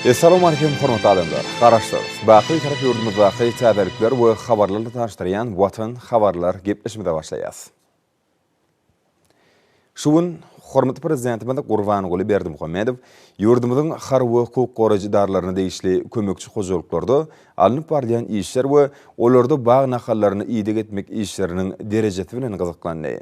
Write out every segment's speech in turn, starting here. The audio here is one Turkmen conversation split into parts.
Essalawmaleýkim hormatly adamlar! Garaşsyz, baky Bitarap ýurdumyzdaky täzelikler we habarlarla tanyşdyrýan Watan habarlar gepleşimize başlaýas. Şu gün hormatly Prezidentimiz Gurbanguly Berdimuhamedow ýurdumyzyň harby we hukuk goraýjy edaralaryna degişli kömekçi hojalyklarda alnyp barylýan işler we olarda bag nahallaryna ideg etmek işleriniň derejesi bilen gyzyklandy.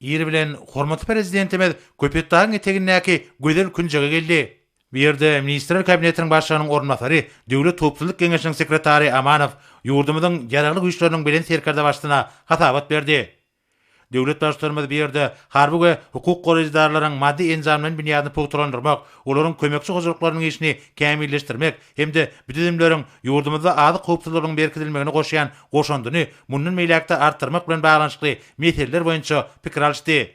Ir bilen hormatly Prezidentimiz Köpetdagyň etegindäki gözel künjege geldi. Bu ýerde Ministrler Kabinetiniň Başlygynyň orunbasary, Döwlet howpsuzlyk geňeşiniň sekretary Amanow ýurdumyzyň Ýaragly Güýçleriniň Belent Serkerdebaşysyna hasabat berdi. Döwlet Baştutanymyz bu ýerde harby we hukuk goraýjy edaralaryň maddy-enjamlaýyn binýadyny pugtalandyrmak, olaryň kömekçi hojalyklarynyň işini kämilleşdirmek hem-de bu düzümleriň ýurdumyzda azyk howpsuzlygynyň berkidilmegine goşýan goşandyny mundan beýläk-de artdyrmak bilen baglanyşykly meseleler boýunça pikir alyşdy.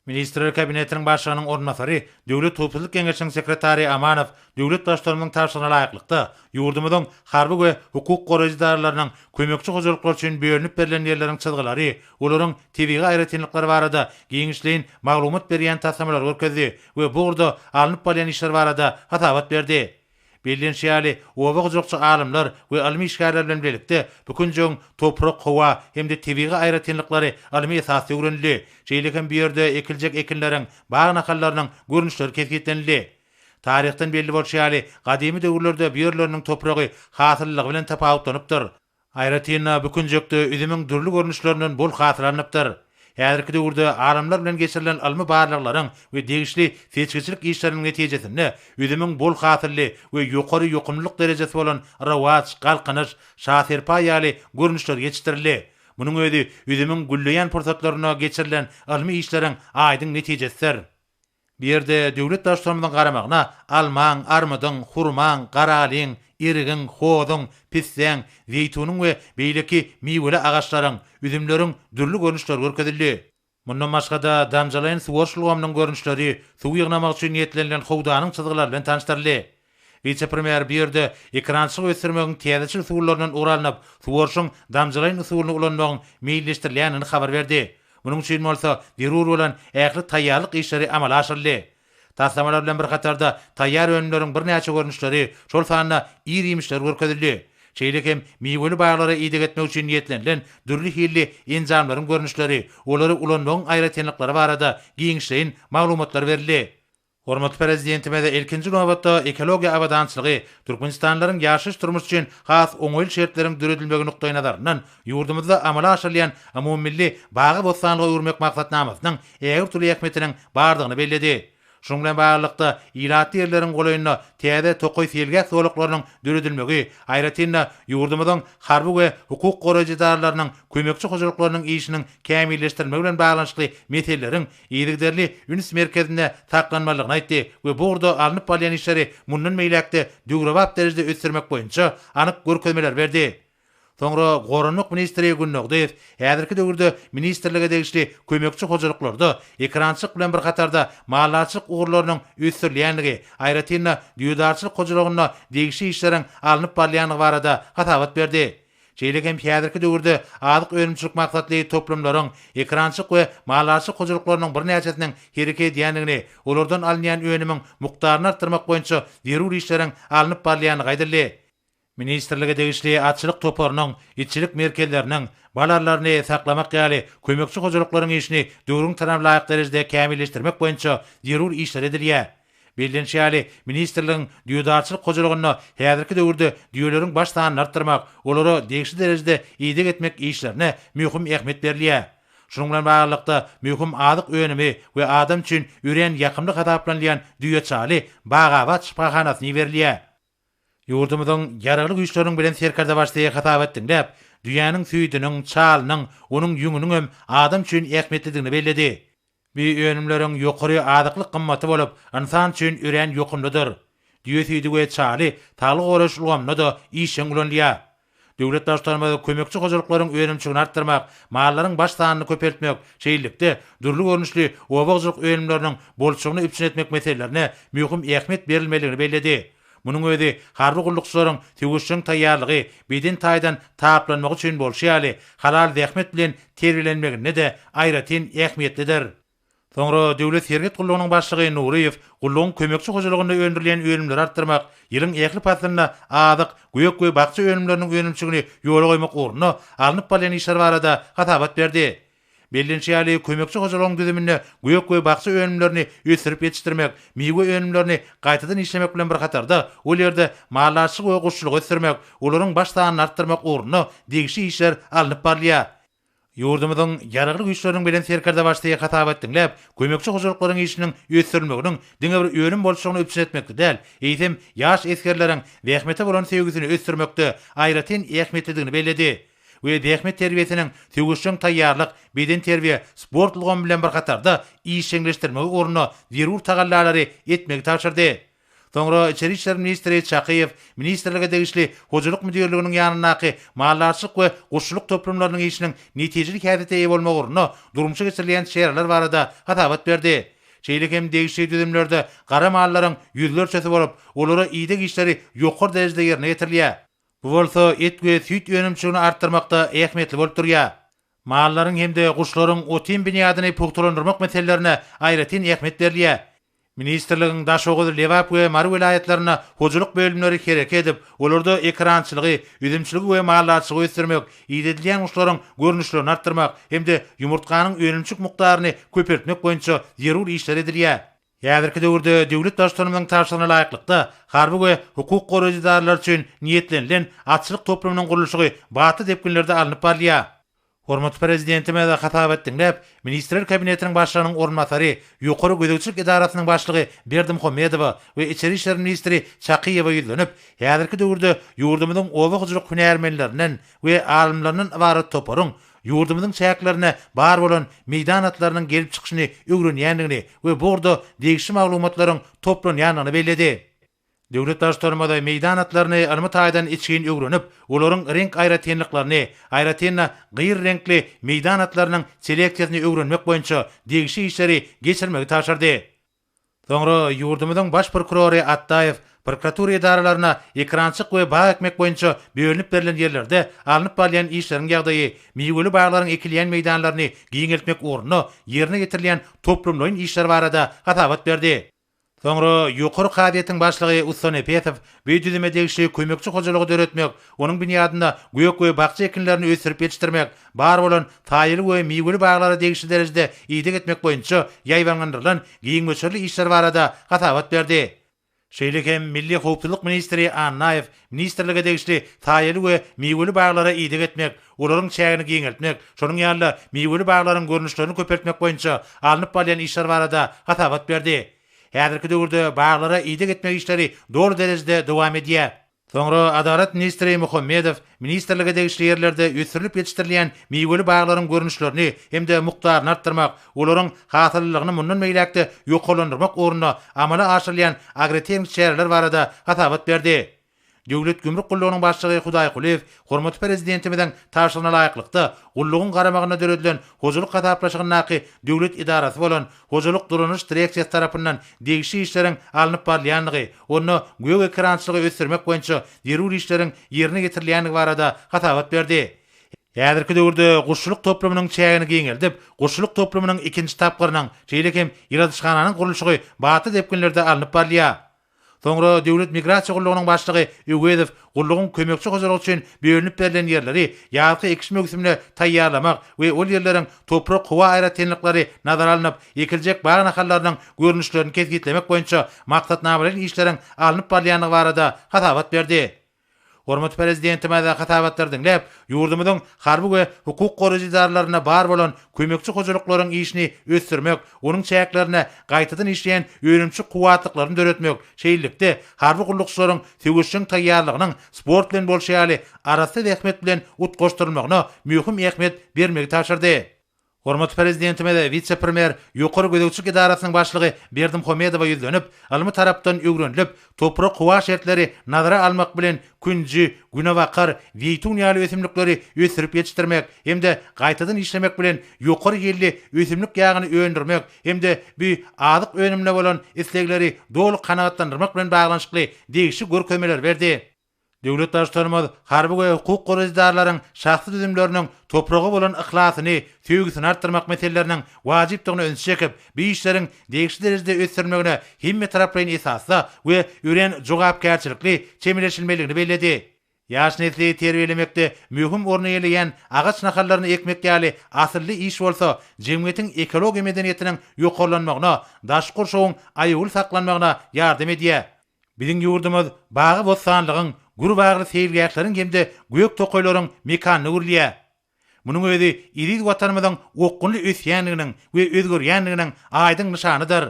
Ministrler Kabinetiniň Başlygynyň orunbasary, Döwlet howpsuzlyk geňeşiniň sekretary Amanow döwlet Baştutanymyzyň tabşyrygyna laýyklykda, ýurdumyzyň harby we hukuk goraýjy edaralarynyň kömekçi hojalyklar üçin bölünip berlen ýerleriň çyzgylary, olaryň tebigy aýratynlyklary barada giňişleýin maglumat berýän taslamalary görkezdi we bu ugurda alnyp barylýan işler barada hasabat berdi. Bellenişi ýaly, oba hojalykçy alymlar we ylmy işgärler bilen bilelikde bu künjegiň toprak, howa hem-de tebigy aýratynlyklary ylmy esasda öwrenildi. Şeýle hem bu ýerde ekiljek ekinleriň, bag nahallarynyň görnüşleri kesgitlenildi. Taryhdan belli bolşy ýaly, gadymy döwürlerde bu ýerleriniň topragy hasyllylygy bilen tapawutlanypdyr. Aýratyn-da, bu künjekde üzümiň dürli görnüşlerinden bol hasyl alnypdyr. Häzirki döwürde alymlar bilen geçirilen ylmy barlaglaryň we degişli seçgiçilik işleriniň netijesinde üzümiň bol hasylly we ýokary ýokumlylyk derejesi bolan Rowaç, Galkynyş, Şaserpaý ýaly görnüşleri ýetişdirildi. Munuň özi üzümiň gülleýän pursatlarynda geçirilen ylmy işleriň aýdyň netijesidir. Bu ýerde döwlet Baştutanymyzyň garamagyna almaň, armydyň, hurmaň, garalyň, erigiň, hozuň, pissäň, zeýtunyň we beýleki miweli agaçlaryň, üzümleriň dürli görnüşleri görkezildi. Mundan başga-da, damjalaýyn suwaryş ulgamynyň görnüşleri, suw ýygnamak üçin niýetlenilen howdanyň çyzgylary bilen tanyşdyryldy. Wise-premýer bu ýerde ekerançylygy ösdürmegiň täzeçil usullaryndan ugur alnyp, suwaryşyň damjalaýyn usulyny ulanmagyň meýilleşdirilýändigini habar berdi. Munuň üçin bolsa zerur bolan ähli taýýarlyk işleri amala aşyryldy. Taslamalar bilen bir hatarda taýýar önümleriň birnäçe görnüşleri, şol sanda ir-iýmişler görkezildi. Şeýle hem miweli baglara ideg etmek üçin niýetlenilen dürli hilli enjamlaryň görnüşleri, olary ulanmagyň aýratynlyklary barada giňişleýin maglumatlar berildi. Hormatly Prezidentimiz ilkinji nobatda ekologiýa abadançylygy, türkmenistanlylaryň ýaşaýyş-durmuş üçin has oňaýly şertleriň döredilmegi nukdaýnazaryndan ýurdumyzda amala aşyrylýan umumymilli bagy-bossanlyga öwürmek maksatnamasynyň ägirt uly ähmiýetiniň bardygyny belledi. Şunuň bilen baglylykda, ilatly ýerleriň golaýynda täze tokaý-seýilgäh zolaklarynyň döredilmegi, aýratyn-da, ýurdumyzyň harby we hukuk goraýjy edaralarynyň kömekçi hojalyklarynyň işiniň kämilleşdirilmegi bilen baglanyşykly meseleleriň yzygiderli üns merkezinde saklanmalydygyny aýtdy we bu ugurda alnyp barylýan işleri mundan beýläk-de döwrebap derejede ösdürmek boýunça anyk görkezmeleri berdi. Soňra goranmak ministri Gündogdyýew häzirki döwürde ministrlige degişli kömekçi hojalyklarda ekerançylyk bilen bir hatarda maldarçylyk ugurlarynyň ösdürilýändigi, aýratyn-da, düýedarçylyk hojalygynda degişli işleriň alnyp barylýandygy barada hasabat berdi. Şeýle hem häzirki döwürde azyk önümçilik maksatly toplumlaryň, ekerançylyk we maldarçylyk hojalyklarynyň birnäçesiniň hereket edýändigini, olardan alynýan önümiň mukdaryny artdyrmak boýunça zerur işleriň alnyp barylýandygy aýdyldy. Ministrlige degişli atçylyk toparynyň, itçilik merkezleriniň, bal arylaryny saklamak ýaly kömekçi hojalyklaryň işini döwrüň talabyna laýyk derejede kämilleşdirmek boýunça zerur işler edilýär. Bellenişi ýaly, ministrligiň düýedarçylyk hojalygynda häzirki döwürde düýeleriň baş sanyny artdyrmak, olara degişli derejede ideg etmek işlerine möhüm ähmiýet berilýär. Şunuň bilen baglylykda, möhüm azyk önümi we adam üçin örän ýakymly hasaplanylýan düýe çaly Bagabat şypahanasyna iberilýär. Ýurdumyzyň Ýaragly Güýçleriniň Belent Serkerdebaşysy hasabat diňläp, düýäniň süýdüniň, çalynyň, onuň ýüňüniň hem adam üçin ähmiýetlidigini belledi. Bu önümleriň ýokary azyklyk gymmaty bolup, ynsan üçin örän ýokumlydyr. Düýe süýdi we çaly saglygy goraýyş ulgamynda-da işjeň ulanylýar. Döwlet Baştutanymyz kömekçi hojalyklaryň önümçiligini artdyrmak, mallaryň baş sanyny köpeltmek, şeýlelikde, dürli görnüşli oba hojalyk önümleriniň bolçulygyny üpjün etmek meselelerine möhüm ähmiýet berilmelidigini belledi. Munuň özi harby gullukçylaryň söweşjeň taýýarlygy, beden taýdan taplanmagy üçin bolşy ýaly, halal zähmet bilen terbiýelenmeginde-de aýratyn ähmiýetlidir. Soňra Döwlet serhet gullugynyň başlygy Nuryýew gullugyň kömekçi hojalygynda öndürilýän önümleri artdyrmak, ýylyň ähli paslynda azyk, gök we bakja önümleriniň önümçiligini ýola goýmak ugrunda alnyp barylýan işler barada hasabat berdi. Bellenişi ýaly, kömekçi hojalygyň düzüminde gök we bakja önümlerini ösdürip ýetişdirmek, miwe önümlerini gaýtadan işlemek bilen bir hatarda, ol ýerde maldarçylyk we guşçulygy ösdürmek, olaryň baş sanyny artdyrmak ugrunda degişli işler alnyp barylýar. Ýurdumyzyň Ýaragly Güýçleriniň Belent Serkerdebaşysy hasabat diňläp, kömekçi hojalyklaryň işiniň ösdürilmeginiň diňe bir önüm bolçulygyny üpjün etmekde däl, eýsem, ýaş esgerleriň zähmete bolan söýgüsini ösdürmekde aýratyn ähmiýetlidigini belledi we zähmet terbiýesiniň söweşjeň taýýarlyk, bedenterbiýe, sport ulgamy bilen bir hatarda işjeňleşdirilmegi ugrunda zerur tagallalary etmegi tabşyrdy. Soňra içeri işler ministri Çakyýew ministrlige degişli Hojalyk müdirliginiň ýanyndaky maldarçylyk we guşçulyk toplumlarynyň işiniň netijeli häsiýete eýe bolmagy ugrunda durmuşa geçirilýän çäreler barada hasabat berdi. Şeýle hem degişli düzümlerde gara mallaryň ýüzlerçesi bolup, olara ideg işleri ýokary derejede ýerine ýetirilýär. Bu bolsa et we süýt önümçiligini artdyrmakda ähmiýetli bolup durýar. Mallaryň hem-de guşlaryň ot-iým binýadyny pugtalandyrmak meselelerine aýratyn ähmiýet berilýär. Ministrligiň Daşoguz, Lebap we Mary welaýatlarynda hojalyk bölümleri hereket edip, olarda ekerançylygy, üzümçiligi we maldarçylygy ösdürmek, idedilýän guşlaryň görnüşlerini artdyrmak hem-de ýumurtganyň önümçilik mukdaryny köpeltmek boýunça zerur işler edilýär. Häzirki döwürde döwlet Baştutanymyzyň tabşyrygyna laýyklykda, harby we hukuk goraýjy edaralar üçin niýetlenilen atçylyk toplumynyň gurluşygy batly depginlerde alnyp barylýar. Hormatly Prezidentimiz hasabat diňläp, Ministrler Kabinetiniň Başlygynyň orunbasary, Ýokary gözegçilik edarasynyň başlygy Berdimuhamedowa we içeri işler ministri Çakyýewe ýüzlenip, häzirki döwürde ýurdumyzyň oba hojalyk hünärmenlerinden we alymlaryndan ybarat toparyň ýurdumyzyň çäklerinde bar bolan meýdan atlarynyň gelip çykyşyny öwrenýändigini we bu ugurda degişli maglumatlaryň toplanýandygyny belledi. Döwlet Baştutanymyz meýdan atlaryny ylmy taýdan içgin öwrenip, olaryň reňk aýratynlyklaryny, aýratyn-da, gyr reňkli meýdan atlarynyň seleksiýasyny öwrenmek boýunça degişli işleri geçirmegi tabşyrdy. Soňra ýurdumyzyň Baş prokurory Atdaýew prokuratura edaralaryna ekerançylyk we bag ekmek boýunça bölünip berlen ýerlerde alnyp barylýan işleriň ýagdaýy, miweli baglaryň ekilýän meýdanlaryny giňeltmek ugrunda ýerine ýetirilýän toplumlaýyn işler barada hasabat berdi. Soňra Ýokary kazyýetiň başlygy Ussa Nepesow bu düzüme degişli kömekçi hojalygy döretmek, onuň binýadynda gök we bakja ekinlerini ösdürip ýetişdirmek, bar bolan saýaly we miweli baglara degişli derejede ideg etmek boýunça ýaýbaňlandyrylan giň möçberli işler barada hasabat berdi. Şeýle hem Milli howpsuzlyk ministri Annaýew ministrlige degişli saýaly we miweli baglara ideg etmek, olaryň çägini giňeltmek, şonuň ýaly-da miweli baglaryň görnüşlerini köpeltmek boýunça alnyp barylýan işler barada hasabat berdi. Häzirki döwürde baglara ideg etmek işleri doly derejede dowam edýär. Soňra Adalat ministri Muhammedow ministrlige degişli ýerlerde ösdürilip ýetişdirilýän miweli baglaryň görnüşlerini hem-de mukdaryny artdyrmak, olaryň hasyllylygyny mundan beýläk-de ýokarlandyrmak ugrunda amala aşyrylýan agrotehniki çäreler barada hasabat berdi. Döwlet gümrük gullugynyň başlygy Hudaýkulyýew hormatly Prezidentimiziň tabşyrygyna laýyklykda, gullugyň garamagynda döredilen hojalyk hasaplaşygyndaky döwlet edarasy bolan Hojalyk dolanyş direksiýasy tarapyndan degişli işleriň alnyp barylýandygy, onda gök ekerançylygy ösdürmek boýunça zerur işleriň ýerine ýetirilýändigi barada hasabat berdi. Häzirki döwürde guşçulyk toplumynyň çägini giňeldip, guşçulyk toplumynyň ikinji tapgyrynyň, şeýle hem ýyladyşhananyň gurluşygy batly depginlerde alnyp barylýar. Soňra Döwlet migrasiýa gullugynyň başlygy Öwezow gullugyň kömekçi hojalyk üçin bölünip berlen ýerleri ýazky ekiş möwsümine taýýarlamak we ol ýerleriň toprak-howa aýratynlyklary nazara alnyp, ekiljek bag nahallarynyň görnüşlerini kesgitlemek boýunça maksatnamalaýyn işleriň alnyp barylýandygy barada hasabat berdi. Hormatly Prezidentimiz hasabatlary diňläp, ýurdumyzyň harby we hukuk goraýjy edaralarynda bar bolan kömekçi hojalyklaryň işini ösdürmek, onuň çäklerinde gaýtadan işleýän önümçilik kuwwatlyklaryny döretmek, şeýlelikde, harby gullukçylaryň söweşjeň taýýarlygynyň sport bilen bolşy ýaly, arassa zähmet bilen utgaşdyrylmagyna möhüm ähmiýet bermegi tabşyrdy. Hormatly Prezidentimiz wise-premýer, Ýokary gözegçilik edarasynyň başlygy Berdimuhamedowa ýüzlenip, ylmy tarapdan öwrenilip, toprak-howa şertleri nazara almak bilen künji, günebakar, zeýtun ýaly ösümlikleri ösdürip ýetişdirmek hem-de gaýtadan işlemek bilen ýokary hilli ösümlik ýagyny öndürmek hem-de bu azyk önümine bolan islegleri doly kanagatlandyrmak bilen baglanyşykly degişli görkezmeleri berdi. Döwlet Baştutanymyz harby we hukuk goraýjy edaralaryň şahsy düzümleriniň topraga bolan yhlasyny, söýgüsini artdyrmak meseleleriniň wajypdygyna ünsi çekip, bu işleriň degişli derejede ösdürilmegine hemmetaraplaýyn esasda we örän jogapkärçilikli çemeleşilmelidigini belledi. Ýaş nesli terbiýelemekde möhüm orny eýeleýän agaç nahallaryny ekmek ýaly asylly iş bolsa jemgyýetiň ekologiýa medeniýetiniň ýokarlanmagyna, daşky gurşawyň aýawly saklanmagyna ýardam edýär. Biziň ýurdumyz bagy-bossanlygyň, gür bagly seýilgähleriň hem-de gök tokaýlaryň mekanyna öwrülýär. Munuň özi eziz Watanymyzyň okgunly ösýändiginiň we özgerýändiginiň aýdyň nyşanydyr.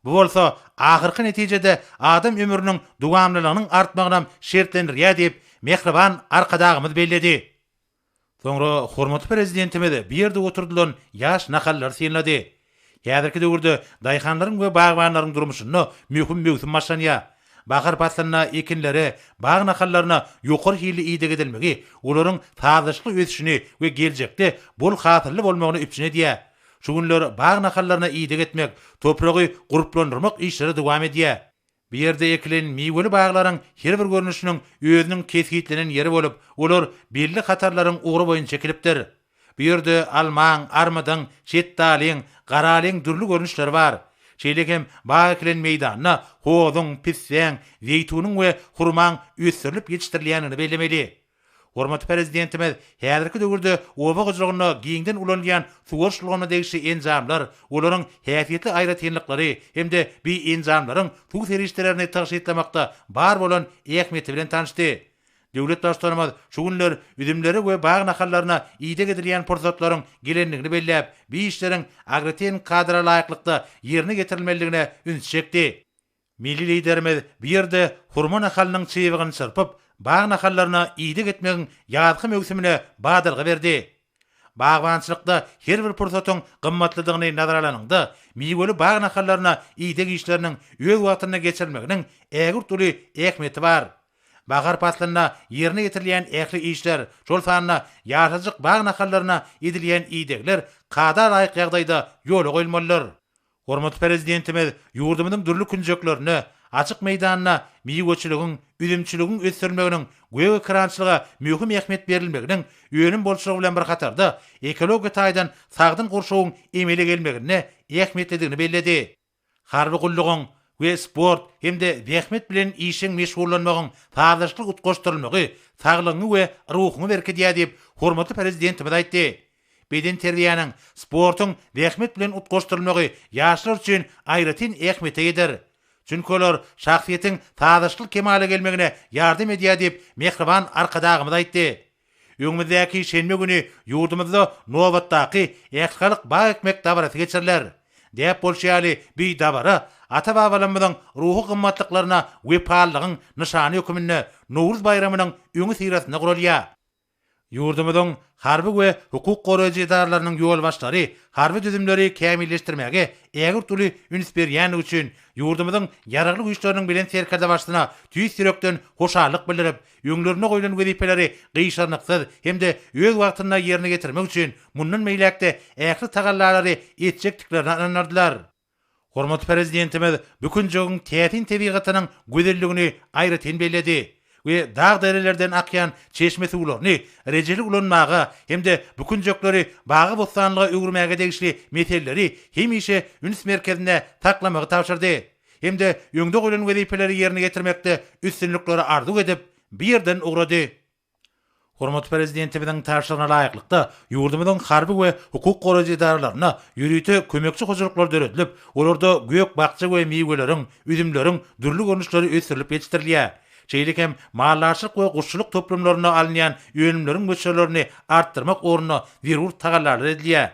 Bu bolsa ahyrky netijede adam ömrüniň dowamlylygynyň artmagynam şertlendirýär diýip, mähriban Arkadagymyz belledi. Soňra hormatly Prezidentimiz bu ýerde oturdylan ýaş nahallary synlady. Häzirki döwürde daýhanlaryň we bagbanlaryň durmuşynda möhüm möwsüm başlanýar. Bahar paslynda ekinlere, bag nahallaryna ýokary hilli ideg edilmegi olaryň sazlaşykly ösüşini we geljekde bol hasylly bolmagyny üpjün edýär. Şu günler bag nahallaryna ideg etmek, topragy gurplandyrmak işleri dowam edýär. Bu ýerde ekilen miweli baglaryň her bir görnüşiniň özüniň kesgitlenen ýeri bolup, olar belli hatarlaryň ugry boýunça ekilipdir. Bu ýerde almaň, armydyň, şetdalyň, garalyň dürli görnüşleri bar. Şeýle hem bag ekilen meýdanda hozuň, pissäň, zeýtunyň we hurmaň ösdürilip ýetişdirilýändigini bellemeli. Hormatly Prezidentimiz häzirki döwürde oba hojalygynda giňden ulanylýan suwaryş ulgamyna degişli enjamlar, olaryň häsiýetli aýratynlyklary hem-de bi enjamlaryň suw serişdelerini tygşytlamakda bar bolan ähmiýeti bilen tanyşdy. Döwlet Baştutanymyz şu günler üzümlere we bag nahallaryna ideg edilýän pursatlaryň gelendigini belläp, bi işleriň agrotehniki kadalara laýyklykda ýerine ýetirilmelidigine ünsi çekdi. Milli Liderimiz bu ýerde hurma nahalynyň çybygyny çyrpyp, bag nahallaryna ideg etmegiň ýazky möwsümine badalga berdi. Bagbançylykda her bir pursatyň gymmatlydygyny nazara alanyňda, miweli bag nahallaryna ideg işleriniň öz wagtynda geçirilmeginiň ägirt uly ähmiýeti bar. Bahar paslynda ýerine ýetirilýän ähli işler, şol sanda ýaşajyk bag nahallaryna edilýän idegler kada laýyk ýagdaýda ýola goýulmalydyr. Hormatly Prezidentimiz ýurdumyzyň dürli künjeklerinde, açyk meýdanda miweçiligiň, üzümçiligiň ösdürilmeginiň, gök ekerançylyga möhüm ähmiýet berilmeginiň önüm bolçulygy bilen bir hatarda, ekologiýa taýdan sagdyn gurşawyň emele gelmeginde ähmiýetlidigini belledi. Harby gullugyň we sport hem-de zähmet bilen işjeň meşgullanmagyň sazlaşykly utgaşdyrylmagy saglygyňy we ruhuňy berkidýär diýip, hormatly Prezidentimiz aýtdy. Bedenterbiýäniň, sportuň zähmet bilen utgaşdyrylmagy ýaşlar üçin aýratyn ähmiýete eýedir. Çünki olar şahsyýetiň sazlaşykly kemala gelmegine ýardam edýär diýip, mähriban Arkadagymyz aýtdy. Öňümizdäki şenbe güni ýurdumyzda nobatdaky ählihalk bag ekmek dabarasy geçiriler. Däp bolşy ýaly, bu dabara ata-babalarymyzyň ruhy gymmatlyklaryna wepalylygyň nyşany höküminde Nowruz baýramynyň öňüsyrasynda guralýar. Ýurdumyzyň harby we hukuk goraýjy edaralarynyň ýolbaşçylary harby düzümleri kämilleşdirmäge ägirt uly üns berýändigi üçin ýurdumyzyň Ýaragly Güýçleriniň Belent Serkerdebaşysyna tüýs ýürekden hoşallyk bildirip, öňlerinde goýlan wezipeleri gyşarnyksyz hem-de öz wagtynda ýerine ýetirmek üçin mundan beýläk-de ähli tagallalary etjekdiklerine ynandyrdylar. Hormatly Prezidentimiz bu künjegiň täsin tebigatynyň gözelligini aýratyn belledi we dag-derelerden akýan çeşme suwlaryny rejeli ulanmaga hem-de bu künjekleri bagy-bossanlyga öwürmäge degişli meseleleri hemişe üns merkezinde saklamagy tabşyrdy hem-de öňde goýlan wezipeleri ýerine ýetirmekde üstünlikleri arzuw edip, bu ýerden ugrady. Hormatly Prezidentimiziň tabşyrygyna laýyklykda, ýurdumyzyň harby we hukuk goraýjy edaralarynda ýörite kömekçi hojalyklar döredilip, olarda gök-bakja we miweleriň, üzümleriň dürli görnüşleri ösdürilip ýetişdirilýär. Şeýle hem maldarçylyk we guşçulyk toplumlarynda alynýan önümleriň möçberlerini artdyrmak ugrunda zerur tagallalar edilýär.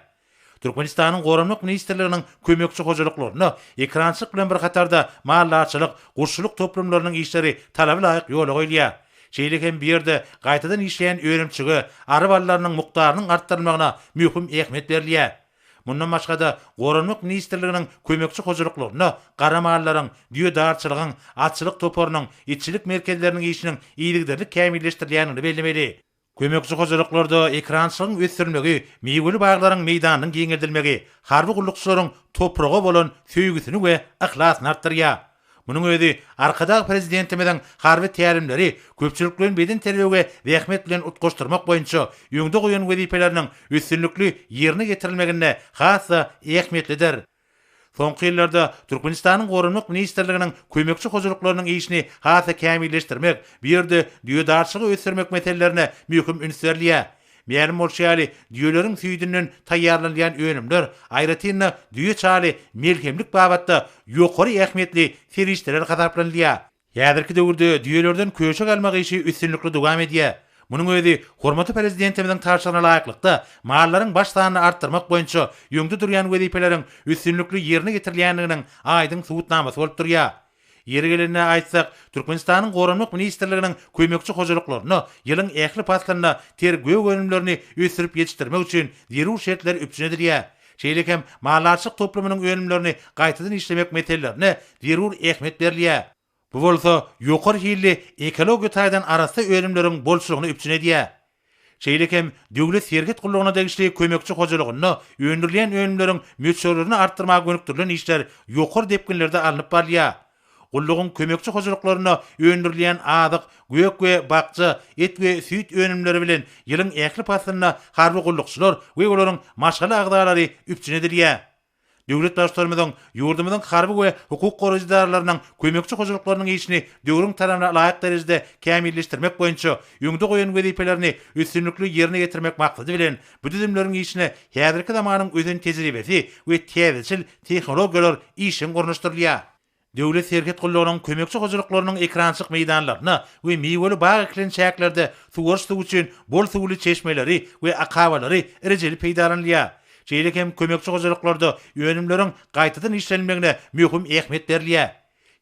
Türkmenistanyň Goranmak ministrliginiň kömekçi hojalyklarynda ekerançylyk bilen bir hatarda maldarçylyk, guşçulyk toplumlarynyň işleri talaba laýyk ýola goýulýar. Şeýle hem bu ýerde gaýtadan işleýän önümçige ary ballarynyň mukdarynyň artdyrylmagyna möhüm ähmiýet berilýär. Mundan başga-da, Goranmak ministrliginiň kömekçi hojalyklarynda gara mallaryň, düýedarçylygyň, atçylyk toparynyň, itçilik merkezleriniň işiniň yzygiderli kämilleşdirilýändigini bellemeli. Kömekçi hojalyklarda ekerançylygyň ösdürilmegi, miweli baglaryň meýdanynyň giňeldilmegi harby gullukçylaryň topraga bolan söýgüsini we yhlasyny artdyrýar. Munuň özi Arkadag Prezidentimiziň harby tälimleri köpçülikleýin bedenterbiýe we zähmet bilen utgaşdyrmak boýunça öňde goýan wezipeleriniň üstünlikli ýerine ýetirilmeginde has-da ähmiýetlidir. Soňky ýyllarda Türkmenistanyň Goranmak ministrliginiň kömekçi hojalyklarynyň işini has-da kämilleşdirmek, bu ýerde düýedarçylygy ösdürmek meselelerine möhüm üns berilýär. Mälim bolşy ýaly, düýeleriň süýdünden taýýarlanylýan önümler, aýratyn-da, düýe çaly melhemlik babatda ýokary ähmiýetli serişdeler hasaplanylýar. Häzirki döwürde düýelerden köşek almak işi üstünlikli dowam edýär. Munuň özi hormatly Prezidentimiziň tabşyrygyna laýyklykda, mallaryň baş sanyny artdyrmak boýunça öňde durýan wezipeleriň üstünlikli ýerine ýetirilýändiginiň aýdyň subutnamasy bolup durýar. Ýeri gelende aýtsak, Türkmenistanyň Goranmak ministrliginiň kömekçi hojalyklarynda ýylyň ähli paslynda ter gök önümlerini ösdürip ýetişdirmek üçin zerur şertler üpjün edilýär. Şeýle hem maldarçylyk toplumynyň önümlerini gaýtadan işlemek meselelerine zerur ähmiýet berilýär. Bu bolsa ýokary hilli ekologiýa taýdan arassa önümleriň bolçulygyny üpjün edýär. Şeýle hem Döwlet serhet gullugyna degişli kömekçi hojalygynda öndürilýän önümleriň möçberlerini artdyrmaga gönükdirilen işler ýokary depginlerde alnyp barylýar. Gullugyň kömekçi hojalyklarynda öndürilýän azyk, gök we bakja, et we süýt önümleri bilen ýylyň ähli paslynda harby gullukçylar we olaryň maşgala agzalary üpjün edilýär. Döwlet Baştutanymyzyň ýurdumyzyň harby we hukuk goraýjy edaralarynyň kömekçi hojalyklarynyň işini döwrüň talabyna laýyk derejede kämilleşdirmek boýunça öňde goýan wezipelerini üstünlikli ýerine ýetirmek maksady bilen, bu düzümleriň işine häzirki zamanyň ösen tejribesi we täzeçil tehnologiýalar işjeň ornaşdyrylýar. Döwlet serhet gullugynyň kömekçi hojalyklarynyň ekerançylyk meýdanlarynda we miweli bag ekilen çäklerde suwaryş suwy üçin bol suwly çeşmeleri we akabalary rejeli peýdalanylýar. Şeýle hem kömekçi hojalyklarda önümleriň gaýtadan işlenilmegine möhüm ähmiýet berilýär.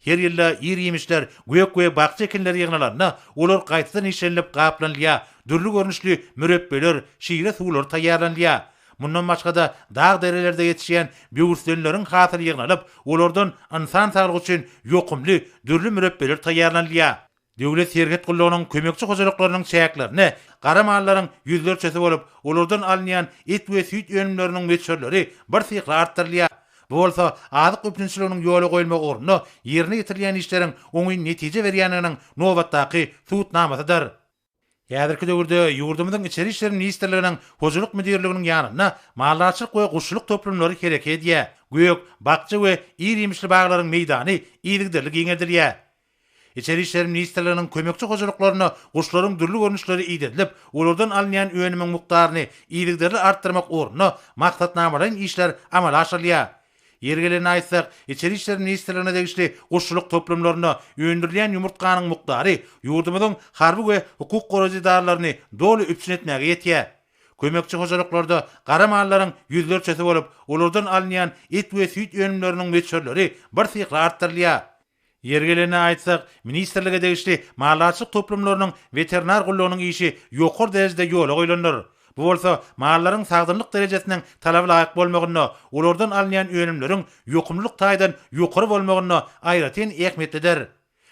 Her ýylda ir-iýmişler, gök we bakja ekinleri ýygnalanda, olar gaýtadan işlenilip gaplanylýar, dürli görnüşli mürepbeler, şire suwlary taýýarlanylýar. Mundan başga-da, dag-derelerde ýetişýän böwürslenleriň hasyly ýygnalyp, olardan ynsan saglygy üçin ýokumly dürli mürepbeler taýýarlanylýar. Döwlet serhet gullugynyň kömekçi hojalyklarynyň çäklerinde gara mallaryň ýüzlerçesi bolup, olardan alynýan et we süýt önümleriniň möçberleri birsyhly artdyrylýar. Bu bolsa azyk üpjünçiliginiň ýola goýulmagy ugrunda ýerine ýetirilýän işleriň oňyn netije berýändiginiň nobatdaky subutnamasydyr. Häzirki döwürde ýurdumyzyň Içeri işler ministrliginiň Hojalyk müdirliginiň ýanynda maldarçylyk we guşçulyk toplumlary hereket edýär, gök, bakja we ir-iýmişli baglaryň meýdany yzygiderli giňeldilýär. Içeri işler ministrliginiň kömekçi hojalyklarynda guşlaryň dürli görnüşleri idedilip, olardan alynýan önümiň mukdaryny yzygiderli artdyrmak ugrunda maksatnamalaýyn işler amala aşyrylýar. Ýeri gelende aýtsak, Içeri işler ministrligine degişli guşçulyk toplumlarynda öndürilýän ýumurtganyň mukdary ýurdumyzyň harby we hukuk goraýjy edaralaryny doly üpjün etmäge ýetýär. Kömekçi hojalyklarda gara mallaryň ýüzlerçesi bolup, olardan alynýan et we süýt önümleriniň möçberleri birsyhly artdyrylýar. Ýeri gelende aýtsak, ministrlige degişli maldarçylyk toplumlarynyň weterinar gullugynyň işi ýokary derejede ýola goýlandyr. Bu bolsa mallaryň sagdynlyk derejesiniň talaba laýyk bolmagynda, olardan alynýan önümleriň ýokumlylyk taýdan ýokary bolmagynda aýratyn ähmiýetlidir.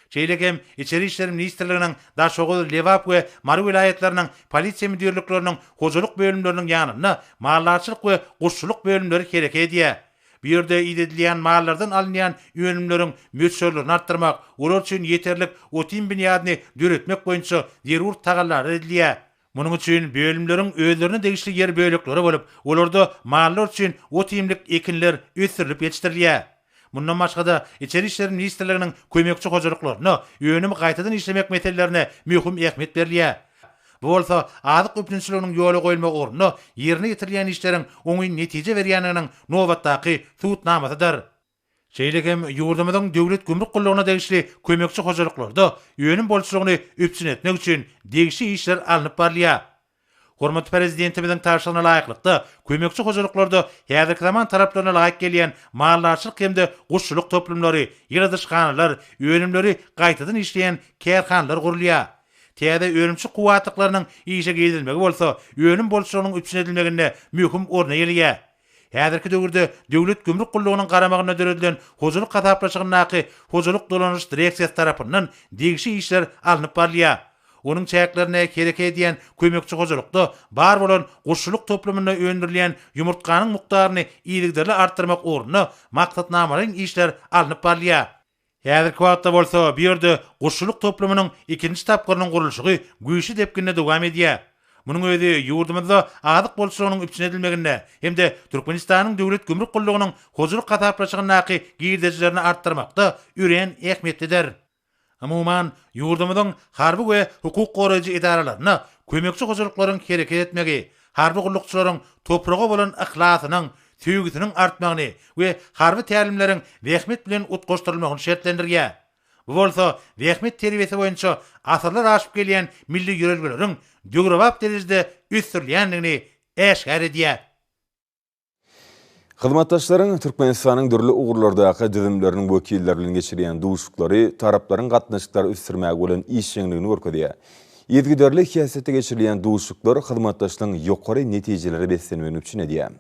Şeýle hem Içeri işler ministrliginiň Daşoguz, Lebap we Mary welaýatlarynyň polisiýa müdirlikleriniň hojalyk bölümleriniň ýanynda maldarçylyk we guşçulyk bölümleri hereket edýär. Bu ýerde idedilýän mallardan alynýan önümleriň möçberlerini artdyrmak, olar üçin ýeterlik ot-iým binýadyny döretmek boýunça zerur tagallalar edilýär. Munuň üçin bölümleriň özlerine degişli ýer bölekleri bolup, olarda mallar üçin ot-iýmlik ekinler ösdürilip ýetişdirilýär. Mundan başga-da, Içeri işler ministrliginiň kömekçi hojalyklarynda önümi gaýtadan işlemek meselelerine möhüm ähmiýet berilýär. Bu bolsa azyk üpjünçiliginiň ýola goýulmagy ugrunda ýerine ýetirilýän işleriň oňyn netije berýändiginiň nobatdaky subutnamasydyr. Şeýle hem ýurdumyzyň Döwlet gümrük gullugyna degişli kömekçi hojalyklarda önüm bolçulygyny üpjün etmek üçin degişli işler alnyp barylýar. Hormatly Prezidentimiziň tabşyrygyna laýyklykda, kömekçi hojalyklarda häzirki zaman talaplaryna laýyk gelýän maldarçylyk hem-de guşçulyk toplumlary, ýyladyşhanalar, önümleri gaýtadan işleýän kärhanalar gurulýar. Täze önümçilik kuwwatlyklarynyň işe girizilmegi bolsa önüm bolçulygynyň üpjün edilmeginde möhüm orny eýeleýär. Häzirki döwürde Döwlet gümrük gullugynyň garamagynda döredilen hojalyk hasaplaşygyndaky hojalyk dolanyş direksiýasy tarapyndan degişli işler alnyp barylýar. Onuň çäklerinde hereket edýän kömekçi hojalykda bar bolan guşçulyk toplumynda öndürilýän ýumurtganyň mukdaryny yzygiderli artdyrmak ugrunda maksatnamalaýyn işler alnyp barylýar. Häzirki wagtda bolsa bu ýerde guşçulyk toplumynyň ikinji tapgyrynyň gurluşygy güýçli depginde dowam edýär. Munuň özi ýurdumyzda azyk bolçulygynyň üpjün edilmeginde hem-de Türkmenistanyň Döwlet gümrük gullugynyň hojalyk hasaplaşygyndaky girdejilerini artdyrmakda örän ähmiýetlidir. Umuman, ýurdumyzyň harby we hukuk goraýjy edaralarynda kömekçi hojalyklaryň hereket etmegi, harby gullukçylaryň topraga bolan yhlasynyň, söýgüsiniň artmagyny we harby tälimleriň zähmet bilen utgaşdyrylmagyny şertlendirýär. Bu bolsa zähmet terbiýesi boýunça asyrlar aşyp gelýän milli ýörelgeleriň döwrebap derejede ösdürilýändigini äşgär edýär. Hyzmatdaşlaryň Türkmenistanyň dürli ugurlardaky düzümleriniň wekilleri bilen geçirýän duşuşyklary taraplaryň gatnaşyklary ösdürmäge bolan işjeňligini görkezýär. Yzygiderli häsiýetde geçirilýän duşuşyklar hyzmatdaşlygyň ýokary netijelere beslenmegini üpjün edýär.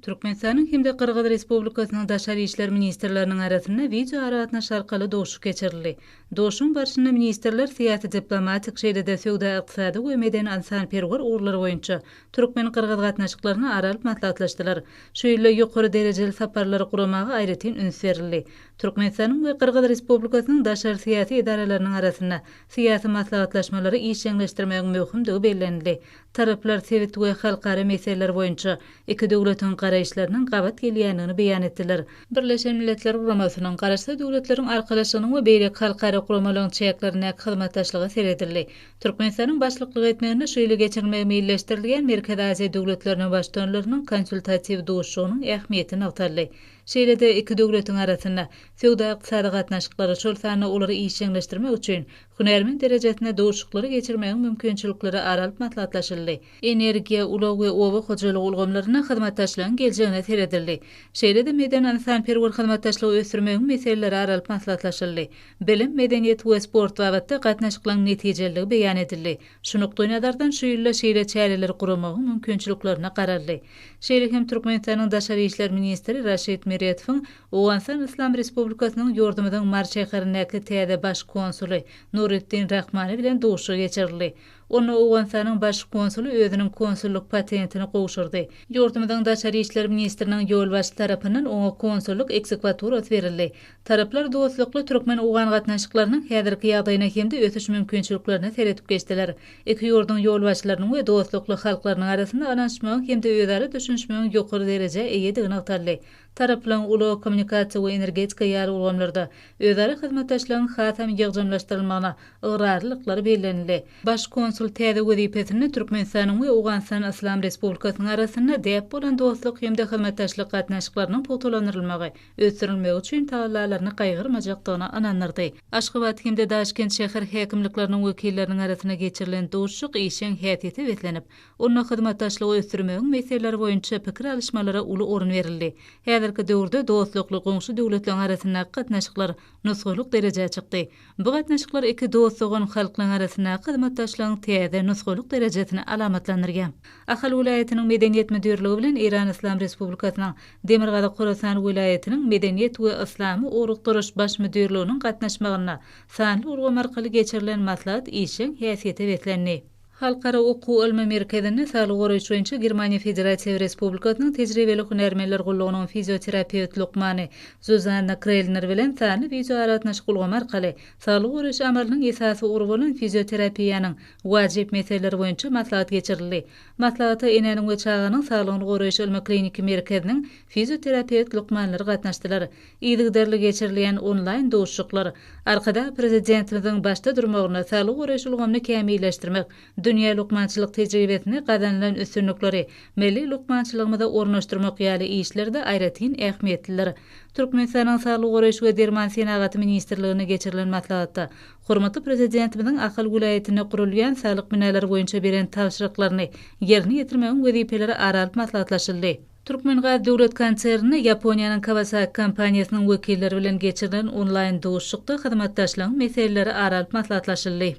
Türkmenistanyň hem-de Gyrgyz Respublikasynyň daşary işler ministrleriniň arasynda wideoaragatnaşyk arkaly duşuşyk geçirildi. Duşuşygyň barşynda ministrler syýasy-diplomatik, şeýle-de söwda-ykdysady we medeni-ynsanperwer ugurlar boýunça Türkmen-gyrgyz gatnaşyklaryny ara alyp maslahatlaşdylar. Şu ýylda ýokary derejeli saparlary guramaga aýratyn üns berildi. Türkmenistanyň we Gyrgyz Respublikasynyň daşary syýasy edaralarynyň arasynda syýasy maslahatlaşmalary işjeňleşdirmegiň möhümdigi bellenildi. Taraplar sebit we halkara meseleler boýunça iki döwletiň garaýyşlarynyň gabat gelýändigini beýan etdiler. Birleşen Milletler Guramasynyň, Garaşsyz Döwletleriň Arkalaşygynyň we beýleki halkara guramalaryň çäklerindäki hyzmatdaşlyga seredildi. Türkmenistanyň başlyklyk etmeginde şu ýyly geçirilmegi meýilleşdirilýän Merkezi Aziýa döwletleriniň Baştutanlarynyň Konsultatiw duşuşygynyň ähmiýeti nygtaldy. Şeýle-de iki döwletiň arasynda söwda-ykdysady gatnaşyklary, şol sanda olary işjeňleşdirmek üçin hünärmen derejesinde duşuşyklary geçirmegiň mümkinçilikleri ara alyp maslahatlaşyldy. Energiýa, ulag we oba hojalygy ulgamlarynda hyzmatdaşlygyň geljegine seredildi. Şeýle-de medeni-ynsanperwer hyzmatdaşlygy ösdürmegiň meseleleri ara alyp maslahatlaşyldy. Bilim, medeniýet we sport babatda gatnaşyklaryň netijeliligi beýan edildi. Şu nukdaýnazardan şu ýylda şeýle çäreleri guramagyň mümkinçiliklerine garaldy. Şeýle hem Türkmenistanyň daşary işler ministri Raşid Meredowyň Owganystan Yslam Respublikasynyň ýurdumyzyň Mary şäherindäki täze Baş konsuly Nuretdin Rahmani bilen duşuşygy geçirildi. Onda Owganystanyň Baş konsuly özüniň konsullyk patentini gowşurdy. Ýurdumyzyň daşary işler ministriniň ýolbaşçy tarapyndan oňa konsullyk ekzekwaturasy berildi. Taraplar dostlukly türkmen-owgan gatnaşyklarynyň häzirki ýagdaýyna hem-de ösüş mümkinçiliklerine seredip geçdiler. Iki ýurduň ýolbaşçylarynyň we dostlukly halklarynyň arasynda ynanyşmagyň hem-de özara düşünişmegiň ýokary derejä eýedigi nygtaldy. Taraplaryň ulag, kommunikasiýa we energetika ýaly ulgamlarda özara hyzmatdaşlygyň hasam ýygjamlaşdyrylmagyna ygrarlylyklary bellenildi. Baş konsul täze wezipesinde Türkmenistanyň we Owganystan Yslam Respublikasynyň arasynda däp bolan dostluk hem-de hyzmatdaşlyk gatnaşyklarynyň pugtalandyrylmagy, ösdürilmegi üçin tagallalaryny gaýgyrmajakdygyna ynandyrdy. Aşgabat hem-de Daşkent şäher häkimlikleriniň wekilleriniň arasynda geçirilen duşuşyk işjeň häsiýete beslenip, onda hyzmatdaşlygy ösdürmegiň meseleleri boýunça pikir alyşmalara uly orun berildi. Häzirki döwürde dostlukly goňşy döwletleriň arasyndaky gatnaşyklar nusgalyk derejä çykdy. Bu gatnaşyklar iki dost-dogan halklaryň arasyndaky hyzmatdaşlygyň täze nusgalyk derejesini alamatlandyrýar. Ahal welaýatynyň Medeniýet müdirligi bilen Eýran Yslam Respublikasynyň Demirgazyk Horasan welaýatynyň Medeniýet we yslamy ugrukdyryş baş müdirliginiň gatnaşmagynda sanly ulgam arkaly geçirilen maslahat işjeň häsiýete beslendi. Halkara okuw-ylmy merkezinde saglygy goraýyş boýunça Germaniýa Federatiýa Respublikasynyň tejribeli hünärmenler gullugynyň fizioterapewt lukmany Zuzanna Krelner bilen sanly wideoaragatnaşyk ulgamy arkaly saglygy goraýyş amalynyň esasy ugry bolan fizioterapiýanyň wajyp meseleleri boýunça maslahat geçirildi. Maslahata Enäniň we çaganyň saglygyny goraýyş ylmy-kliniki merkeziniň fizioterapewt lukmanlary gatnaşdylar. Yzygiderli geçirilýän onlaýn duşuşyklar Arkadag Prezidentimiziň başda durmagynda saglygy goraýyş ulgamyny kämilleşdirmek, dünýä lukmançylyk tejribesinde gazanylan üstünlikleri milli lukmançylygymyza ornaşdyrmak ýaly işlerde aýratyn ähmiýetlidir. Türkmenistanyň Saglygy goraýyş we derman senagaty ministrliginde geçirilen maslahatda hormatly Prezidentimiziň Ahal welaýatynda gurulýan saglyk binalary boýunça beren tabşyryklaryny ýerine ýetirmegiň wezipeleri ara alyp maslahatlaşyldy. Türkmengaz döwlet konserninde Ýaponiýanyň Kawasaki kompaniýasynyň wekilleri bilen geçirilen onlaýn duşuşykda hyzmatdaşlygyň meseleleri ara alyp maslahatlaşyldy.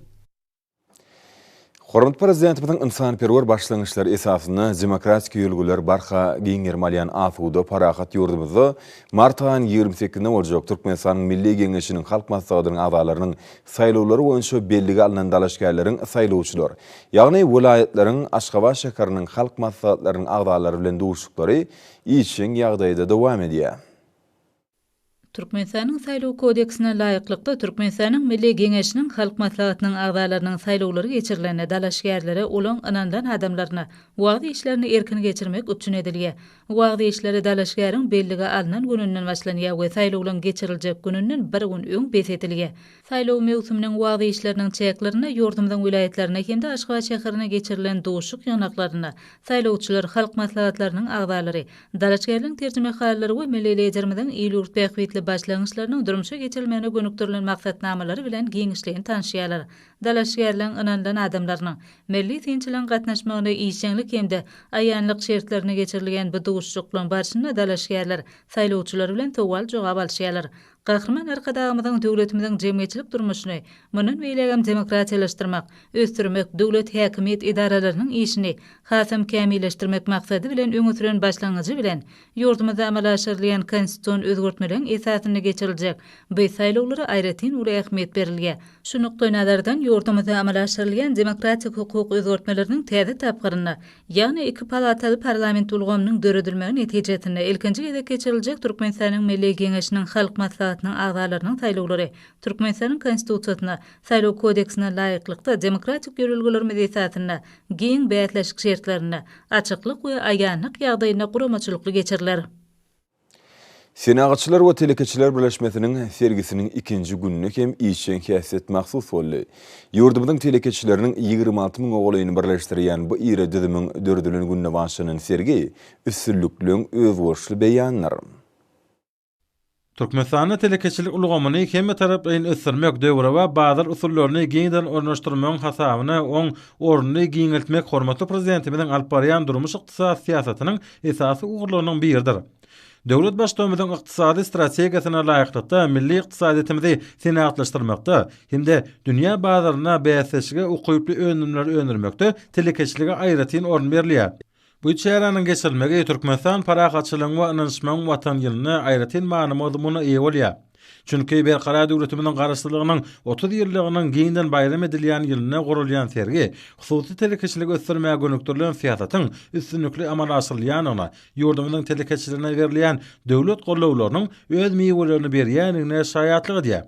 Hormatly Prezidentimiziň ynsanperwer başlangyçlary esasynda demokratik ýörelgeler barha giň gerim alýan asuda, parahat ýurdumyzda mart aýynyň ýigrimi sekizinde boljak Türkmenistanyň Milli Geňeşiniň Halk Maslahatynyň agzalarynyň saýlawlary boýunça bellige alnan dalaşgärleriň saýlawçylar, ýagny welaýatlaryň, Aşgabat şäheriniň Halk Maslahatlarynyň agzalary bilen duşuşyklary işjeň ýagdaýda dowam edýär. Türkmenistanyň Saýlaw kodeksine laýyklykda, Türkmenistanyň Milli Geňeşiniň Halk Maslahatynyň agzalarynyň saýlawlary geçirilende dalaşgärlere, olaň ynanylan adamlaryna wagyz işlerini erkin geçirmek üpjün edilýär. Wagyz işleri dalaşgäriň bellige alnan gününden başlanýar we saýlawlaryň geçiriljek gününden bir gün öň bes edilýär. Saýlaw möwsüminiň wagyz işleriniň çäklerinde ýurdumyzyň welaýatlarynda hem-de Aşgabat şäherinde geçirilen duşuşyk ýygnaklarynda saýlawçylar, halk maslahatlarynyň agzalary, dalaşgärligiň terjimehallary we milli Liderimiziň il-ýurt bähbitli başlangyçlarynyň durmuşa geçirilmegine gönükdirilen maksatnamalary bilen giňişleýin tanyşýarlar. Dalaşgärligiň ynanylan adamlarynyň, milli synçylaryň gatnaşmagynda işjeňlik hem-de aýanlyk şertlerinde geçirilýän bu duşuşyklaryň barşynda dalaşgärler saýlawçylar bilen sowal-jogap alyşýarlar. Gahryman Arkadagymyzyň döwletimiziň jemgyýetçilik durmuşyny mundan beýlägem demokratiýalaşdyrmak, ösdürmek, döwlet häkimiýet edaralarynyň işini hasam kämilleşdirmek maksady bilen öňe süren başlangyjy bilen ýurdumyzda amala aşyrylýan konstitusion özgertmeleriň esasynda geçiriljek bu saýlawlara aýratyn uly ähmiýet berilýär. Şu nukdaýnazardan ýurdumyzda amala aşyrylýan demokratik hukuk özgertmeleriniň täze tapgyrynda Ýagny iki palataly parlament ulgamynyň döredilmegi netijesinde ilkinji gezek geçiriljek Türkmenistanyň Milli Geňeşiniň Halk Maslahatynyň agzalarynyň saýlawlary Türkmenistanyň Konstitusiýasyna, Saýlaw kodeksine laýyklykda demokratik ýörelgelerimiz esasynda, giň bäsleşik şertlerinde, açyklyk we aýanlyk ýagdaýynda guramaçylykly geçiriler. Senagatçylar we telekeçiler birleşmesiniň sergisiniň ikinji gününe hem işjeň häsiýet mahsus boldy. Ýurdumyzyň telekeçileriniň 26 müňe golaýyny birleşdirýän bu iri düzümiň döredilen gününe bagyşlanan sergi üstünlikligiň özboluşly beýanydyr. Türkmenistanda telekeçilik ulgamyny hemmetaraplaýyn ösdürmek, döwrebap bazar usullaryny giňden ornaşdyrmagyň hasabyna oň ornuny giňeltmek hormatly Prezidentimiziň alyp barýan durmuş-ykdysady syýasatynyň esasy ugurlarynyň biridir. Döwlet Baştutanymyzyň ykdysady strategiýasyna laýyklykda milli ykdysadyýetimizi senagatlaşdyrmakda hem-de dünýä bazarynda bäsdeşlige ukyply önümleri öndürmekde telekeçilige aýratyn orun berilýär. Bu çäräniň geçirilmegi Türkmenistan parahatçylygyň we ynanyşmagyň Watany ýylynda aýratyn many-mazmuna eýe bolýar. Çünki Berkarar döwletimiziň Garaşsyzlygynyň 30 ýyllygynyň giňden baýram edilýän ýylynda guralýan sergi hususy telekeçiligi ösdürmäge gönükdirilen syýasatyň üstünlikli amala aşyrylýandygyna, ýurdumyzyň telekeçilerine berilýän döwlet gollawlarynyň öz miwelerini berýändigine şaýatlyk edýär.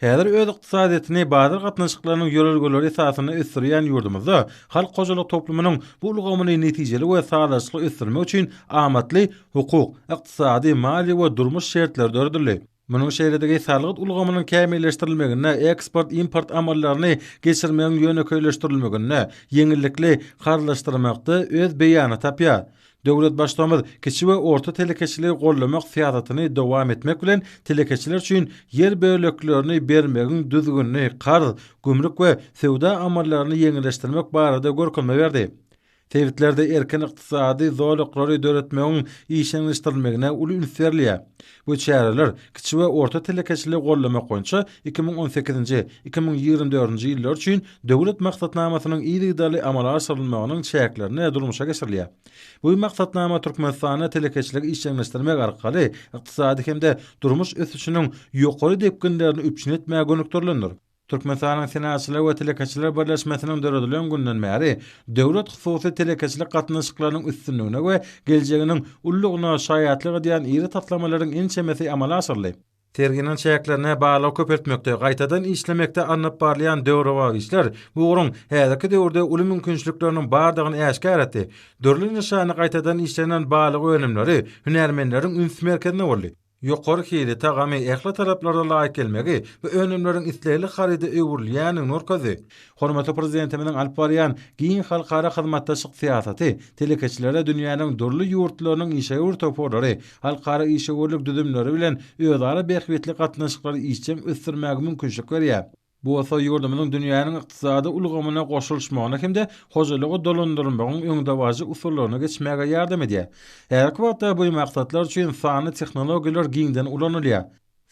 Häzir öz ykdysadyýetini bazar gatnaşyklarynyň ýörelgeleri esasynda ösdürýän ýurdumyzda halk hojalyk toplumynyň bu ulgamyny netijeli we sazlaşykly ösdürmek üçin amatly hukuk, ykdysady, maliýe we durmuş şertleri döredildi. Munuň şeýledigi salgyt ulgamynyň kämilleşdirilmeginde, eksport-import amallaryny geçirmegiň ýönekeýleşdirilmeginde, ýeňillikli karzlaşdyrmakda öz beýanyny tapýar. Döwlet Baştutanymyz kiçi we orta telekeçiligi goldamak syýasatyny dowam etmek bilen, telekeçiler üçin ýer böleklerini bermegiň düzgünini, karz, gümrük we söwda amallaryny ýeňilleşdirmek barada görkezme berdi. Sebitlerde erkin ykdysady zolaklary döretmegiň işjeňleşdirilmegine uly üns berilýär. Bu çäreler kiçi we orta telekeçiligi goldamak boýunça 2018-nji, 2024-nji ýyllar üçin Döwlet maksatnamasynyň yzygiderli amala aşyrylmagynyň çäklerinde durmuşa geçirilýär. Bu maksatnama Türkmenistanda telekeçiligi işjeňleşdirmek arkaly ykdysady hem-de durmuş ösüşiniň ýokary depginlerini üpjün etmäge gönükdirilendir. Türkmenistanyň Senagatçylar we telekeçiler birleşmesiniň döredilen gününden bäri döwlet-hususy telekeçilik gatnaşyklarynyň üstünligine we geljeginiň ululygyna şaýatlyk edýän iri taslamalaryň ençemesi amala aşyryldy. Serginiň çäklerinde balygy köpeltmekde, gaýtadan işlemekde alnyp barylýan döwrebap işler bu ugruň häzirki döwürde uly mümkinçilikleriniň bardygyny äşgär etdi. Dürli nyşanly gaýtadan işlenen balyk önümleri hünärmenleriň üns merkezinde boldy. Ýokary hili, tagamy ähli talaplara laýyk gelmegi bu önümleriň islegli haryda öwrülýändigini görkezdi. Hormatly Prezidentimiziň alyp barýan giň halkara hyzmatdaşlyk syýasaty telekeçilere dünýäniň dürli ýurtlarynyň işewür toparlary, halkara işewürlik düzümleri bilen özara bähbitli gatnaşyklary işjeň ösdürmäge mümkinçilik berýär. Bu bolsa ýurdumyzyň dünýäniň ykdysady ulgamyna goşulyşmagyna hem-de hojalygy dolandyrmagyň öňdebaryjy usullaryna geçmäge ýardam edýär. Häzirki wagtda bu maksatlar üçin sanly tehnologiýalar giňden ulanylýar.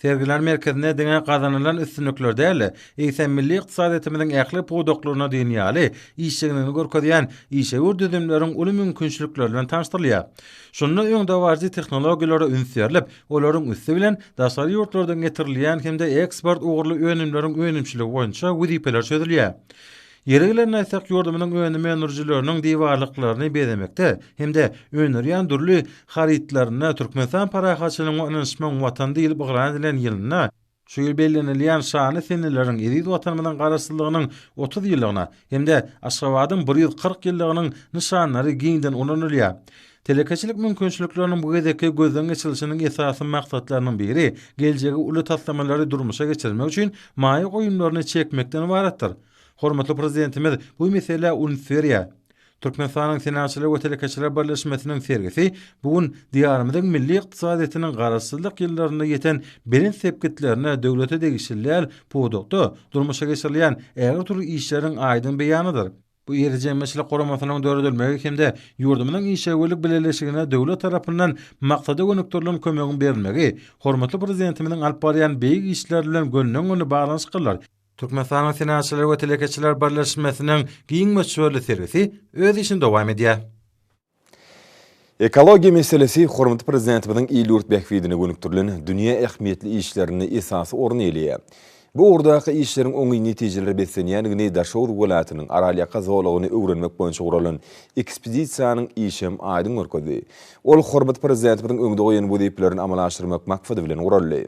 Sergiler merkezinde diňe gazanylan üstünlikler däl-de, eýsem milli ykdysadyýetimiziň ähli pudaklarynda diýen ýaly işjeňligini görkezýän işewür düzümleriň uly mümkinçilikleri bilen tanyşdyrylýar. Şunda öňdebaryjy tehnologiýalara üns berlip, olaryň üsti bilen daşary ýurtlardan getirilýän hem-de eksport ugurly önümleriň önümçiligi boýunça wezipeler çözülýär. Ýeri gelende aýtsak, ýurdumyzyň önüm öndürijileriniň diwarlyklaryny bezemekde hem-de öndürýän dürli harytlarynda Türkmenistan parahatçylygyň we ynanyşmagyň Watany diýlip yglan edilen ýylynda, şu ýyl bellenilýän şanly seneleriň, eziz Watanymyzyň Garaşsyzlygynyň 30 ýyllygyna hem-de Aşgabadyň 140 ýyllygynyň nyşanlary giňden ulanylýar. Telekeçilik mümkinçilikleriniň bu gezekki gözden geçirilişiniň esasy maksatlarynyň biri geljegi uly taslamalary durmuşa geçirmek üçin maýa goýumlaryny çekmekden ybaratdyr. Hormatly Prezidentimiz bu meselä üns berýär. Türkmenistanyň Senagatçylar we telekeçiler birleşmesiniň sergisi bu gün Diýarymyzyň milli ykdysadyýetiniň Garaşsyzlyk ýyllarynda ýeten belent sepgitlerine döwlete degişli däl pudakda durmuşa geçirilýän ägirt uly işleriň aýdyň beýanydyr. Bu iri jemgyýetçilik guramasynyň döredilmegi hem-de ýurdumyzyň işewürlik bileleşigine döwlet tarapyndan maksada gönükdirilen kömegiň berilmegi hormatly Prezidentimiziň alyp barýan beýik işleri bilen gönüden-göni baglanyşyklydyr. Türkmenistanyň Senagatçylar we telekeçiler birleşmesiniň giň möçberli sergisi öz işini dowam edýär. Ekologiýa meselesi hormatly Prezidentimiziň il-ýurt bähbidine gönükdirilen dünýä ähmiýetli işlerinde esasy orun eýeleýär. Bu ugurdaky işleriň oňyn netijelere beslenýändigini Daşoguz welaýatynyň Aralýaka zolagyny öwrenmek boýunça guralan ekspedisiýanyň işi hem aýdyň görkezdi. Ol hormatly Prezidentimiziň öňde goýan wezipelerini amala aşyrmak maksady bilen guraldy.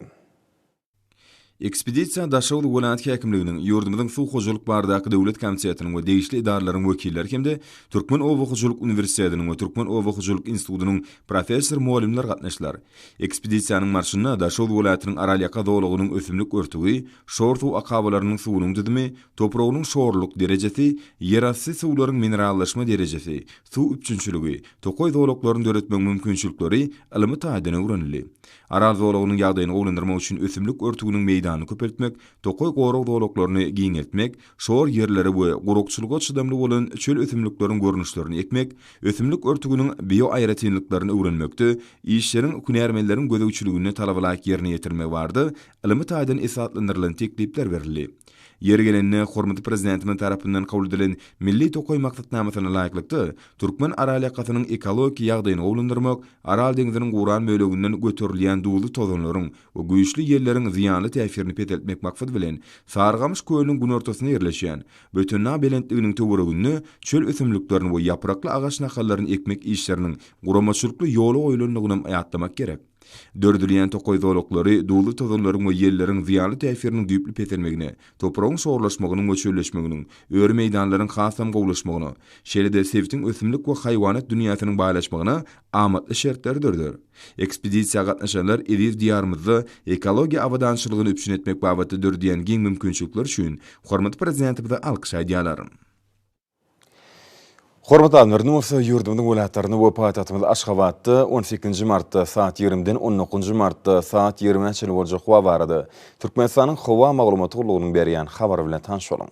Ekspedisiýa Daşoguz welaýat häkimliginiň, ýurdumyzyň Suw hojalyk baradaky döwlet komitetiniň we degişli edaralaryň wekilleri hem-de Türkmen oba hojalyk uniwersitetiniň we Türkmen oba hojalyk institutynyň professor-mugallymlary gatnaşdylar. Ekspedisiýanyň barşynda Daşoguz welaýatynyň Aralýaka zolagynyň ösümlik örtügi, şor suw akabalarynyň suwunyň düzümi, topragynyň şorlulyk derejesi, ýerasty suwlaryň minerallaşma derejesi, suw üpjünçiligi, tokaý zolaklaryny döretmegiň mümkinçilikleri ylmy taýdan öwrenildi. Aral zolagynyň ýagdaýyny gowulandyrmak üçin ösümlik örtüginiň meýdanyny köpeltmek, tokaý gorag zolaklaryny giňeltmek, şor ýerlere we gurakçylyga çydamly bolan çöl ösümlikleriň görnüşlerini ekmek, ösümlik örtüginiň bioaýratynlyklaryny öwrenmekde işleriň hünärmenleriň gözegçiliginde talabalaýyk ýerine ýetirilmegi barada ylmy taýdan esaslandyrylan teklipler berildi. Ýeri gelende, hormatly Prezidentimiz tarapyndan kabul edilen Milli tokaý maksatnamasyna laýyklykda, türkmen Aral ýakasynyň ekologik ýagdaýyny gowulandyrmak, Aral deňziniň guran böleginden göterilýän duzly tozanlaryň we güýçli ýelleriň zyýanly täsirini peseltmek maksady bilen, Sarygamyş kölüniň günortasynda ýerleşýän Bötendag belentliginiň töwereginde çöl ösümliklerini we ýaprakly agaç nahallaryny ekmek işleriniň guramaçylykly ýola goýulandygynam ýatlamak gerek. Döredilýän tokaý zolaklary duzly tozanlaryň we ýelleriň zyýanly täsiriniň düýpli peselmegine, topragyň şorlaşmagynyň we çölleşmeginiň, öri meýdanlaryň hasam gowulaşmagyna, şeýle-de sebitiň ösümlik we haýwanat dünýäsiniň baýlaşmagyna amatly şertleri döreder. Ekspedisiýa gatnaşanlar eziz Diýarymyzda ekologiýa abadançylygyny üpjün etmek babatda döredýän giň mümkinçilikler üçin hormatly Prezidentimize alkyş aýdýarlar. Hormatly adamlar, indi bolsa ýurdumyzyň welaýatlarynda we paýtagtymyz Aşgabatda on sekizinji martda saat ýigrimiden on dokuzynjy martda saat ýigrimä çenli boljak howa barada Türkmenistanyň Howa maglumat gullugynyň berýän habary bilen tanyş boluň.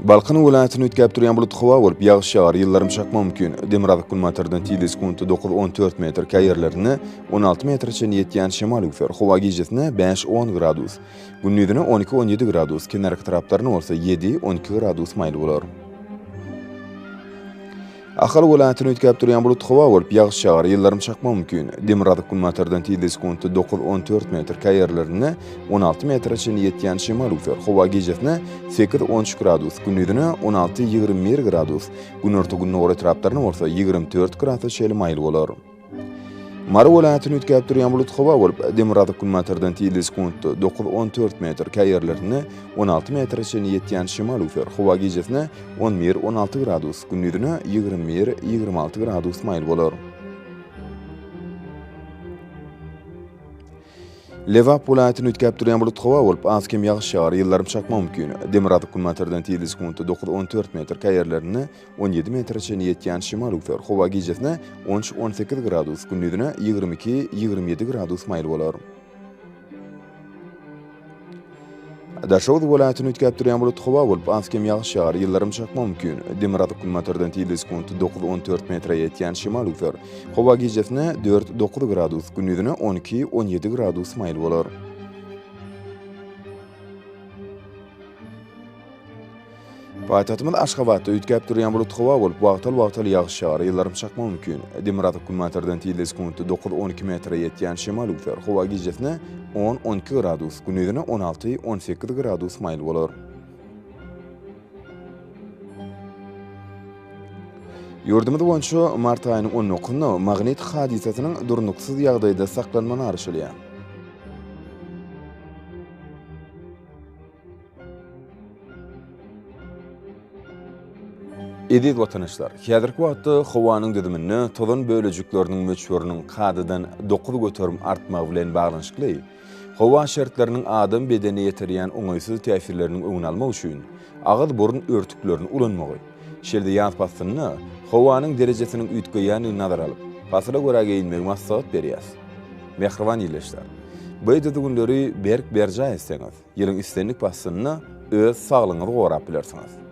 Balkan welaýatyny üýtgäp durýan bulutly howa bolup, ýagyş ýagar, ýyldyrym çakmagy mümkin. Demirgazyk-günbatardan tizligi sekuntda dokuz-on dört metr, käýerlerinde 16 metre çenli ýetýän şemal öwser. Howa gijesine bäş-on gradus, gündizine on iki-on ýedi gradus, kenarki taraplarynda bolsa ýedi-on iki gradus maýyl bolar. Ahal welaýatyny üýtgäp durýan bulutly howa bolup, ýagyş ýagar, ýyldyrym çakmagy mümkin. Demirgazyk-günbatardan tizligi sekuntda dokuz-on dört metr, käýerlerinde 16 metre çenli ýetýän şemal öwser. Howa gijesine sekiz-on üç gradus, gündizine on alty-ýigrimi bir gradus, günorta-gündogar etraplarynda bolsa 24 grasa çenli maýyl bolar. Mary welaýatyny üýtgäp durýan bulut howa bolup, demirgazyk-günbatardan tizligi sekuntda dokuz-on dört metr, käýerlerinde 16 metre çenli ýetýän şemal öwser. Howa gijesine on bir-on alty gradus, gündizine 21-26 gradus maýyl bolar. Lebap welaýatyny üýtgäp durýan bulut howa bolup, az-kem ýagyş ýagar, ýyldyrym çakmagy mümkin. Demirgazyk-günbatardan tizligi sekuntda dokuz-on dört metr, käýerlerinde 17 metre çenli ýetýän şemal öwser. Howa gijesine on üç-on sekiz gradus, gündizine 22-27 gradus maýyl bolar. Daşoguz welaýatyny üýtgäp durýan bulutly howa bolup, az-kem ýagyş ýagar, ýyldyrym çakmagy mümkin. Demirgazyk-günbatardan tizligi sekuntda dokuz-on dört metre ýetýän şemal öwser. Howa gijesine dört-dokuz gradus, gündizine on iki-on ýedi gradus maýyl bolar. Paýtagtymyz Aşgabatda üýtgäp durýan bulut howa bolup, wagtal-wagtal ýagyş ýagar, ýyldyrym çakmagy mümkin. Demirgazyk-günbatardan tizligi sekuntda dokuz, 12 metre ýetýän şemal öwser. Howa gijesine on, 12 gradus, gündizine on alty, 18 gradus maýyl bolar. Ýurdumyz boýunça mart aýynyň on dokuzynda magnit hadysasynyň durnuksyz ýagdaýda saklanmagyna garaşylýar. Eziz watandaşlar, häzirki wagtda howanyň düzüminde tozan bölejikleriniň möçberiniň kadadan 9% artmagy bilen baglanyşykly Howa şertleriniň adam bedenine ýetirýän oňaýsyz täsirleriniň öňüni almak üçin agyz-burun örtüklerini ulanmagy, şeýle-de ýaz paslynda howanyň derejesiniň üýtgeýändigini nazara alyp, pasyla görä geýinmegi maslahat berýäs. Mähriban ildeşler! Bu düzgünleri berk berjaý etseňiz, ýylyň islendik paslynda öz saglygyňyzy gorap bilersiňiz.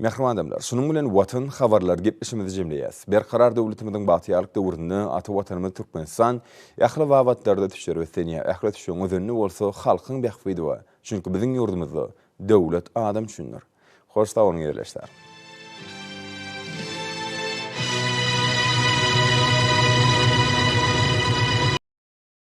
Mähriban adamlar, şunuň bilen Watan habarlary gepleşigimizi jemleýäs. Berkarar döwletimiziň bagtyýarlyk döwründe ata Watanymyz Türkmenistan ähli babatlarda ösüşlere beslenýär. Ähli ösüşiň özeninde bolsa halkyň bähbidi bar. Çünki biziň ýurdumyzda döwlet adam üçindir. Hoş sag boluň ildeşler.